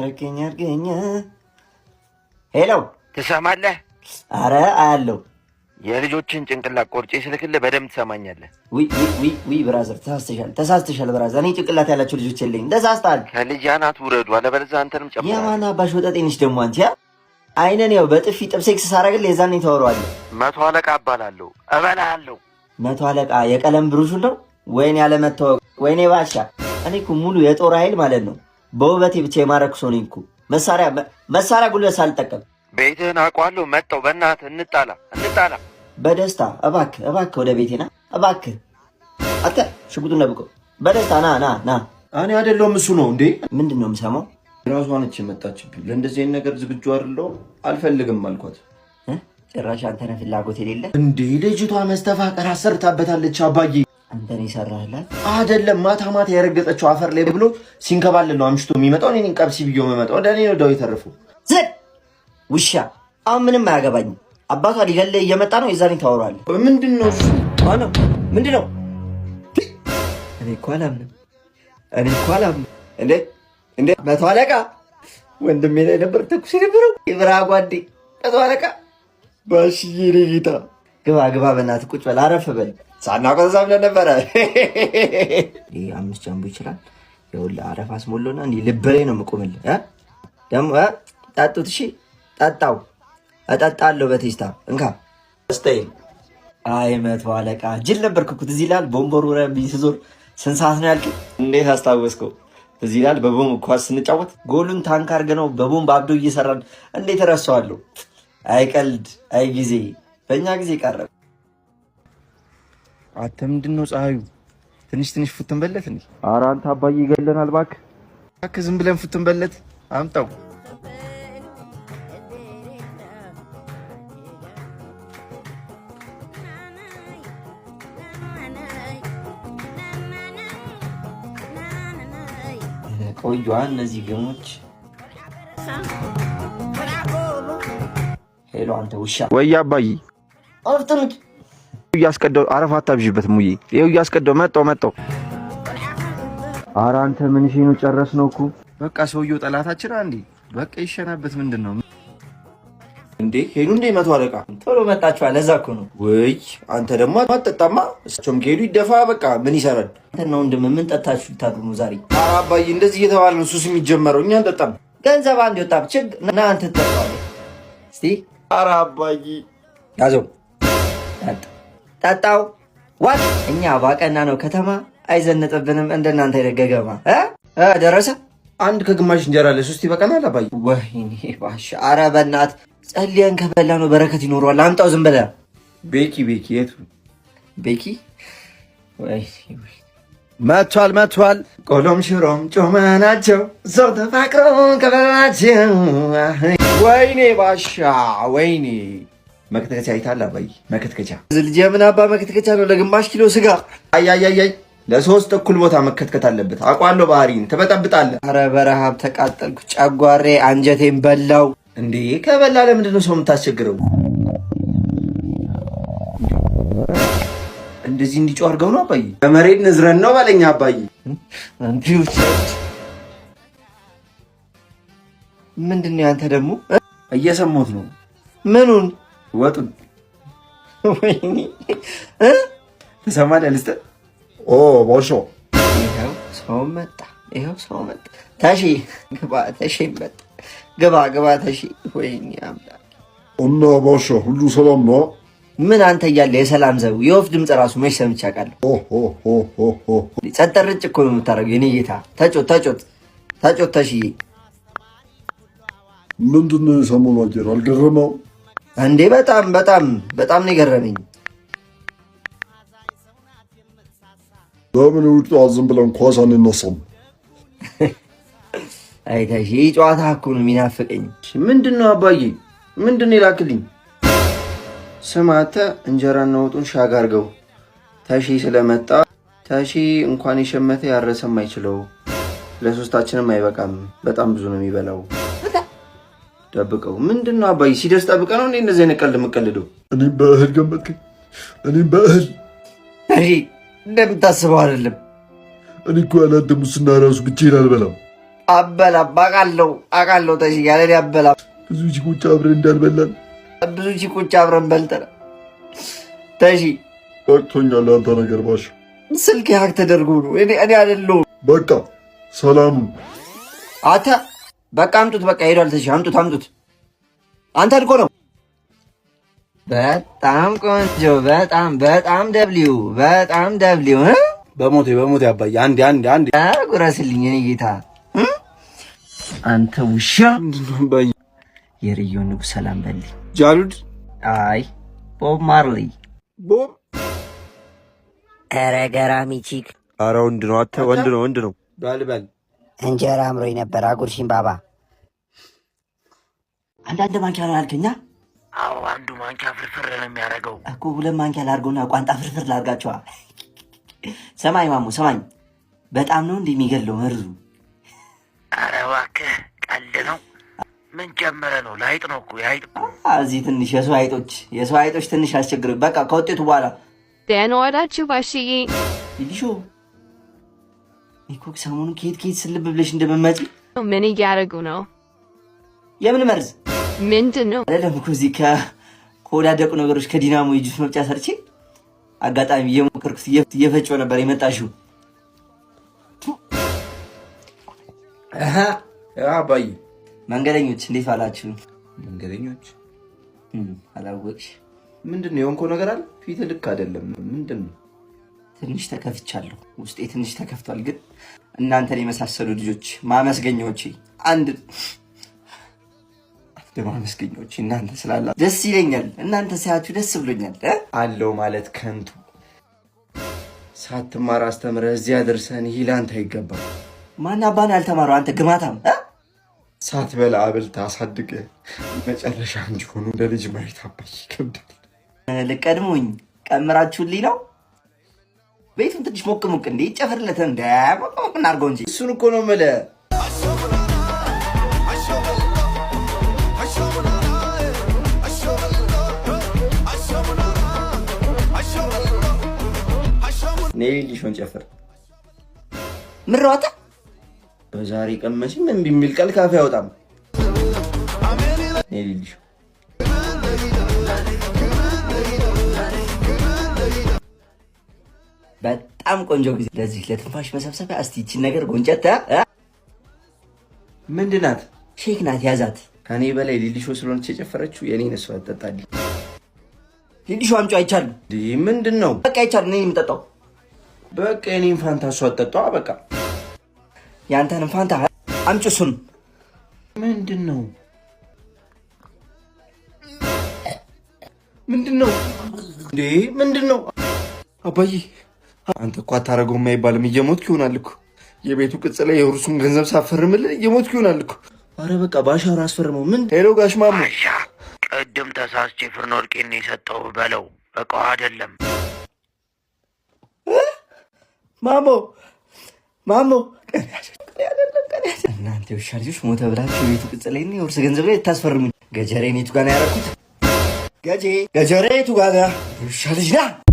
አርገኝ አርገኝ። Hello። ትሰማለህ? አረ አያለው። የልጆችን ጭንቅላት ቆርጬ ስልክልህ በደንብ ትሰማኛለህ። ዊ ዊ ዊ፣ brother ተሳስተሻል፣ ተሳስተሻል brother። እኔ ጭንቅላት ያላቸው ልጆች የለኝም። ተሳስተሃል። ከልጅ አናት ውረዱ፣ አለበለዚያ አንተንም ጨምራለሁ። የማን አባሽ ወጠጤ ነሽ ደግሞ አንቺ? ያ አይነን ያው በጥፊ ጥብሴክስ ሳረግልህ የዛኔ ታወራዋለህ። መቶ አለቃ እባላለሁ፣ እበላሃለሁ። መቶ አለቃ የቀለም ብሩሹን ነው? ወይኔ ያለመታወቅ፣ ወይኔ ባሻ። እኔ እኮ ሙሉ የጦር ኃይል ማለት ነው በውበቴ ብቻ የማረኩ ሰው ነኝ እኮ፣ መሳሪያ መሳሪያ ጉልበት ሳልጠቀም። ቤትህን አውቀዋለሁ። መጣሁ። በእናትህ እንጣላ፣ እንጣላ። በደስታ፣ እባክህ እባክህ፣ ወደ ቤቴ ና እባክህ። አንተ ሽጉጡን ደብቆ በደስታ ና ና ና። እኔ አይደለሁም፣ እሱ ነው እንዴ። ምንድን ነው የምሰማው? ራሷ ነች የመጣችብኝ። ለእንደዚህ አይነት ነገር ዝግጁ አይደለሁም፣ አልፈልግም አልኳት። እ? ጭራሽ አንተ ነህ ፍላጎት የሌለ? እንዴ፣ ልጅቷ መስተፋቀር አሰርታበታለች አባዬ። አንተ ነህ የሰራህላት? አይደለም፣ ማታ ማታ የረገጠችው አፈር ላይ ብሎ ሲንከባለል ነው አምሽቶ የሚመጣው። እኔ ነኝ ቀብሲ ብዬው የምመጣው። ወደ እኔ ነው ዳው የተረፈው። ዝም ውሻ። አሁን ምንም አያገባኝም። አባቷ ሊገልህ እየመጣ ነው። የዛኔ ታወራለህ። ምንድን ነው እሱ? ማነው? ምንድን ነው? እኔ እኮ አላምንም። እኔ እኮ አላምንም። እንዴ እንዴ፣ መቶ አለቃ ወንድሜ ላይ ነበር ተኩስ የነበረው። የብርሃ ጓዴ መቶ አለቃ ባሽዬ፣ እኔ ጌታ፣ ግባ ግባ፣ በእናትህ ቁጭ በል፣ አረፍ በል። ሳናውቀው እዛ ብለን ነበረ። ይህ አምስት ጃምቦ ይችላል። ይኸውልህ አረፋ አስሞሎና እንዲህ ልብ ላይ ነው የምቆምልህ። እ? ደግሞ እ? ጠጡት። እሺ ጠጣው፣ እጠጣለሁ በቴስታ፣ እንካ ስታይል። አይ መቶ አለቃ ጅል ነበርክ እኮ፣ ትዝ ይልሃል። ቦምቦር ወረብኝ ስዞር ስንት ሰዓት ነው ያልከኝ? እንዴት አስታወስከው? ትዝ ይልሃል በቦምብ ኳስ ስንጫወት? ጎሉን ታንክ አድርገህ ነው በቦምብ አብዶ እየሰራን፣ እንዴት እረሳዋለሁ? አይ ቀልድ፣ አይ ጊዜ፣ በእኛ ጊዜ ቀረ። አንተ ምንድን ነው ፀሐዩ? ትንሽ ትንሽ ፉትን በለት እንዴ? ኧረ አንተ አባዬ ይገለናል። እባክህ እባክህ፣ ዝም ብለን ፉትን በለት፣ አምጣው። ቆዩዋ እነዚህ ግሞች። Hello አንተ ውሻ። ወይ አባዬ። አፍጥኑት። እያስቀደው፣ አረፋ አታብዥበት ሙዬ። ይኸው እያስቀደው፣ መጣው መጣው። ኧረ አንተ ምን እሺ ነው፣ ጨረስ ነው እኮ። በቃ ሰውየው ጠላታችን አንዴ በቃ ይሸናበት። ምንድን ነው እንዴ? ሄዱ እንዴ መቶ አለቃ? ቶሎ መጣችኋል። ለዛ እኮ ነው። ውይ አንተ ደግሞ አትጠጣማ። እሳቸውም ከሄዱ ይደፋ። በቃ ምን ይሰራል? አንተና ወንድም ምን ጠጣችሁ ልታድሩ ነው ዛሬ? ኧረ አባዬ፣ እንደዚህ እየተባለ ነው ሱስ የሚጀመረው። እኛ አንጠጣም። ገንዘብ አንድ ወጣ ችግ እና አንተ ትጠጣዋለህ። እስቲ። ኧረ አባዬ። ያዘው፣ ጠጣ፣ ጠጣው። ዋጥ። እኛ ባቀና ነው ከተማ አይዘንጥብንም እንደናንተ የደገገማ እ እ ደረሰ። አንድ ከግማሽ እንጀራ ለሶስት ይበቃናል አባዬ። ወይኔ ባሻ፣ ኧረ በእናትህ ጸልየን ከበላ ነው በረከት ይኖረዋል። አምጣው ዝም ብለህ። ቤኪ ቤኪ የቱ? ቤኪ ወይ ወይ። መቷል መቷል። ቆሎም ሽሮም ጮማ ናቸው። ሰው ተፋቅሮ ከበላቸው። ወይኔ ባሻ ወይኔ። መከትከቻ አይታል አባዬ? መከትከቻ። ልጅ የምን አባ መከትከቻ ነው ለግማሽ ኪሎ ስጋ? አይ አይ አይ አይ፣ ለሶስት እኩል ቦታ መከትከት አለበት። አውቃለሁ ባህሪን፣ ትበጠብጣለህ። ኧረ በረሃብ ተቃጠልኩ። ጨጓሬ አንጀቴን በላው። እንዴ፣ ከበላ ለምንድን ነው ሰው የምታስቸግረው? እንደዚህ እንዲጮህ አድርገው ነው አባዬ። በመሬት ንዝረን ነው በለኛ አባዬ። እንዲሁ ምንድን ነው ያንተ ደግሞ? እየሰማሁት ነው። ምኑን? ወጡን። ወይኔ እ? ትሰማለህ? ልስጥህ? ኦ ባሻ። ይኸው ሰው መጣ። ይኸው ሰው መጣ። ተሺ ግባ፣ ተሺ መጣ። ግባ ግባ ተሺ። ወይኔ አምላክ። እና ባሻ፣ ሁሉ ሰላም ነው? ምን አንተ እያለ የሰላም ዘቡ፣ የወፍ ድምፅ ራሱ መች ሰምቼ አውቃለሁ? ሆ ሆ ሆ ሆ ሆ። ጸጥ ረጭ እኮ ነው የምታደርገው። የኔ ጌታ ተጮት ተጮት ተጮት ተሽዬ። ምንድን ነው የሰሞኑ አየር አልገረመው? እንዴ፣ በጣም በጣም በጣም ነው የገረመኝ። ለምን እሑድ ጠዋት ዝም ብለን ኳስ አንነሳም? አይ ተሺ፣ ይህ ጨዋታ እኮ ነው የሚናፍቀኝ። ምንድን ነው አባዬ? ምንድን ነው የላክልኝ? ስማ አንተ፣ እንጀራና ወጡን ሻግ አድርገው። ተሺ ስለመጣ፣ ተሺ እንኳን የሸመተ ያረሰም አይችለው። ለሶስታችንም አይበቃም። በጣም ብዙ ነው የሚበላው። ደብቀው። ምንድን ነው አባዬ? ሲደርስ ጠብቀ ነው እንዴ እንደዚህ አይነት ቀልድ የምቀልደው? እኔም በእህል ገመትከኝ። እኔም በእህል። ተሺ፣ እንደምታስበው አይደለም። እኔ እኮ ያለ አንተ ሙስና ራሱ ብቻዬን አልበላም። አበላም አውቃለሁ፣ አውቃለሁ። ተሽ ያለ እኔ አበላም። ብዙ ቺኮች አብረን እንዳልበላን ብዙ ቺኮች አብረን በልተናል። ተሺ በቅቶኛል። አንተ ነገር ባሻ ስልክ hack ተደርጎ ነው። እኔ አይደለሁም። በቃ ሰላም። አተ በቃ አምጡት። በቃ ሄዷል። ተሺ አምጡት፣ አምጡት። አንተ እኮ ነው። በጣም ቆንጆ። በጣም በጣም W፣ በጣም W። በሞቴ በሞቴ አባዬ፣ አንዴ አንዴ አንዴ ጉረስልኝ እኔ ጌታ። አንተ ውሻ፣ የርዮ ንጉሥ ሰላም በልኝ። ጃሉድ። አይ፣ ቦብ ማርሊ። ቦብ። ኧረ ገራሚ chick። ኧረ ወንድ ነው አንተ፣ ወንድ ነው፣ ወንድ ነው። በል በል። እንጀራ አምሮኝ ነበር። አጉርሽኝ ባባ። አንዳንድ ማንኪያ ነው ያልከኛ? አዎ፣ አንዱ ማንኪያ ፍርፍር ነው የሚያደርገው። እኮ። ሁለት ማንኪያ ላድርገውና ቋንጣ ፍርፍር ላድርጋቸዋ። ሰማኝ ማሞ ሰማኝ። በጣም ነው እንዲህ የሚገለው መርዙ? ኧረ እባክህ ቀልድ ነው። ምን ጀመረ ነው? ለአይጥ ነው እኮ፣ የአይጥ እኮ። እዚህ ትንሽ የሰው አይጦች ትንሽ አስቸግር። በቃ ከውጤቱ በኋላ። ደህና ዋላችሁ ባሽዬ። ሊሾ እኮ ሰሞኑን ከየት ከየት ስልብ ብለሽ እንደምመጪ። ምን እያደረጉ ነው? የምን መርዝ? ምንድን ነው? አይደለም እኮ፣ እዚህ ከወዳደቁ ነገሮች ከዲናሞ የጁስ መፍጫ ሰርቼ አጋጣሚ እየሞከርኩት እየፈጨው ነበር የመጣሽው። አባዬ። መንገደኞች እንዴት ዋላችሁ? መንገደኞች? አላወቅሽ? ምንድን ነው? የሆንከው ነገር አለ? ፊት ልክ አይደለም። ምንድን ነው? ትንሽ ተከፍቻለሁ። ውስጤ ትንሽ ተከፍቷል። ግን እናንተን የመሳሰሉ ልጆች ማመስገኛዎቼ፣ አንድ አንድ ማመስገኛዎቼ እናንተ ስላላ ደስ ይለኛል። እናንተ ሳያችሁ ደስ ብሎኛል። አለው ማለት ከንቱ፣ ሳትማር አስተምረህ እዚያ ደርሰን፣ ይህ ለአንተ አይገባም። ማን አባን ያልተማረው አንተ ግማታም? ሳትበላ አብልተህ አሳድገህ መጨረሻ እንዲሆኑ እንደ ልጅ ማየት አባዬ ይከብዳል። ልቀድሙኝ ቀምራችሁልኝ ነው። ቤቱን ትንሽ ሞቅ ሞቅ እንዴ ይጨፍርለት፣ እንደ ሞቅ ሞቅ እናድርገው እንጂ። እሱን እኮ ነው የምልህ። ኔ ሊሾን ጨፍር። ምሯታ። በዛሬ ቀን መቼም እምቢ የሚል ቃል ካፌ አይወጣም። ኔ ሊሾ። በጣም ቆንጆ ጊዜ ለዚህ ለትንፋሽ መሰብሰቢያ። እስቲ ይቺን ነገር ጎንጨት። ምንድን ናት? Shake ናት፣ ያዛት። ከኔ በላይ ሊሊሾ ስለሆነች የጨፈረችው የኔን እሷ አጠጣልኝ። ሊሊሾ አምጪው፣ አይቻልም። ምንድን ነው? በቃ አይቻልም። እኔ የምጠጣው። በቃ የኔን ፋንታ እሷ አጠጣዋ። በቃ። ያንተንም ፋንታ አምጪው እሱን። ምንድን ነው? ምንድን ነው እንዴ? ምንድን ነው? አባዬ አንተ እኮ አታረገውም አይባልም። እየሞትክ ይሆናል እኮ፣ የቤቱ ቅጽ ላይ የውርሱን ገንዘብ ሳፈርምልህ እየሞትክ ይሆናል እኮ። አረ በቃ ባሻራ አስፈርመው። ምን? Hello ጋሽ ማሞ። ባሻ፣ ቅድም ተሳስቼ ፍርኖ ዱቄት ነው የሰጠው በለው፣ እቃው አይደለም። ማሞ፣ ማሞ፣ እናንተ የውሻ ልጆች ሞተ ብላችሁ የቤቱ ቅጽ ላይ እና የውርስ ገንዘብ ላይ ታስፈርሙኝ። ገጀሬ የቱ ጋር ነው ያደረኩት? ገጀሬ የቱ ጋር ነው? የውሻ ልጅ ና።